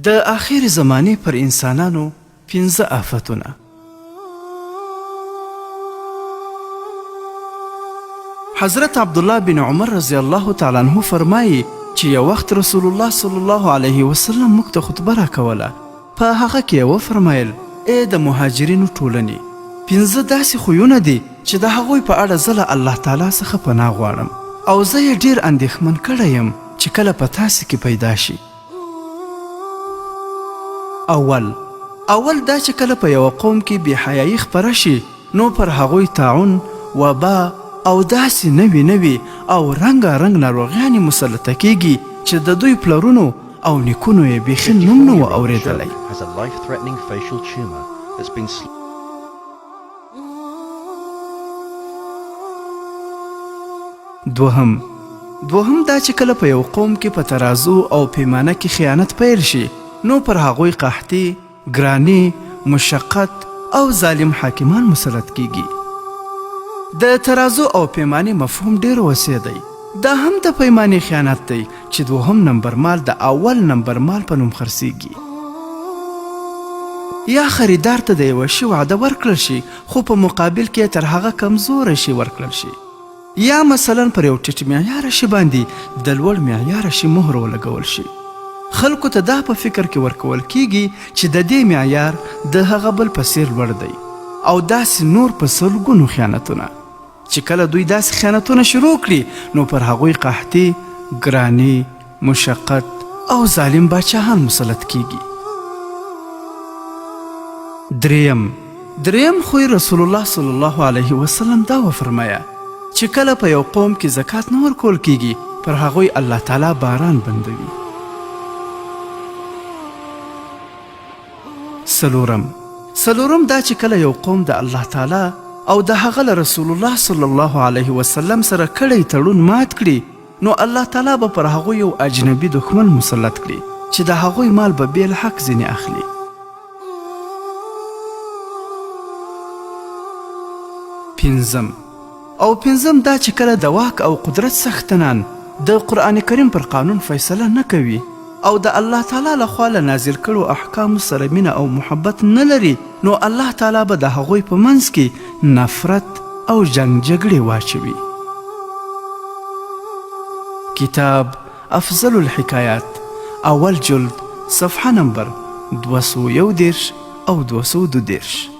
د اخرې زمانې پر انسانانو پنځه آفتونه. حضرت عبدالله بن عمر رضی الله تعالی عنه فرمایي چې یو وخت رسول الله صلی الله علیه وسلم موږ ته خطبه راکوله، په هغه کې یې وفرمایل، ای د مهاجرینو ټولنې! پنځه داسې خویونه دي چې د هغوی په اړه زه له الله تعالی څخه پناه غواړم او زه یې ډېر اندېښمن کړی یم چې کله په تاسې کې پیدا شي. اول، اول دا چې کله په یوه قوم کې بې حیايي خپره شي نو پر هغوی طاعون، وبا او داسې نوې نوې او رنګا رنګ ناروغیانې مسلطه کېږي چې د دوی پلرونو او نیکونو یې بیخي نوم نه و اورېدلی. دوهم، دوهم دا چې کله په یو قوم کې په ترازو او پیمانه کې خیانت پیل شي نو پر هغوی قحطي، ګراني، مشقت او ظالم حاکمان مسلط کیږي. د ترازو او پیمانې مفهوم ډیر وسیع دی. دا هم د پیمانې خیانت دی چې دوهم نمبر مال د اول نمبر مال په نوم خرڅیږي. یا خریدار ته د یوه شي وعده ورکړل شي خو په مقابل کې یې تر هغه کمزوری شی ورکړل شي. یا مثلا پر یو ټیټ معیاره شي باندې د لوړ معیاره شي مهر ولګول شي. خلکو ته دا په فکر کې ورکول کیږي چې د دې معیار د هغه بل په څیر لوړ دی او داسې نور په سلګونو خیانتونه. چې کله دوی داسې خیانتونه شروع کړي نو پر هغوی قحطي، ګراني، مشقت او ظالم باچاهان مسلط کیږي. دریم، دریم خوی رسول الله صلی الله علیه وسلم دا وفرمایه چې کله په یو قوم کې زکات نه ورکول کیږي پر هغوی الله تعالی باران بندوي. څلورم، څلورم دا چې کله یو قوم د الله تعالی او د هغه له رسول الله صلی الله علیه وسلم سره کړی تړون مات کړي نو الله تعالی به پر هغوی یو اجنبي دښمن مسلط کړي چې د هغوی مال به بې له حق ځینې اخلي. پنځم، او پنځم دا چې کله د واک او قدرت څښتنان د قرآن کریم پر قانون فیصله نه کوي او د الله تعالی له خوا له نازل کړو احکامو سره مینه او محبت نه لري نو الله تعالی به د هغوی په منځ کې نفرت او جنګ جګړې واچوي. کتاب افضل الحکایات اول جلد صفحه نمبر 231 او 232.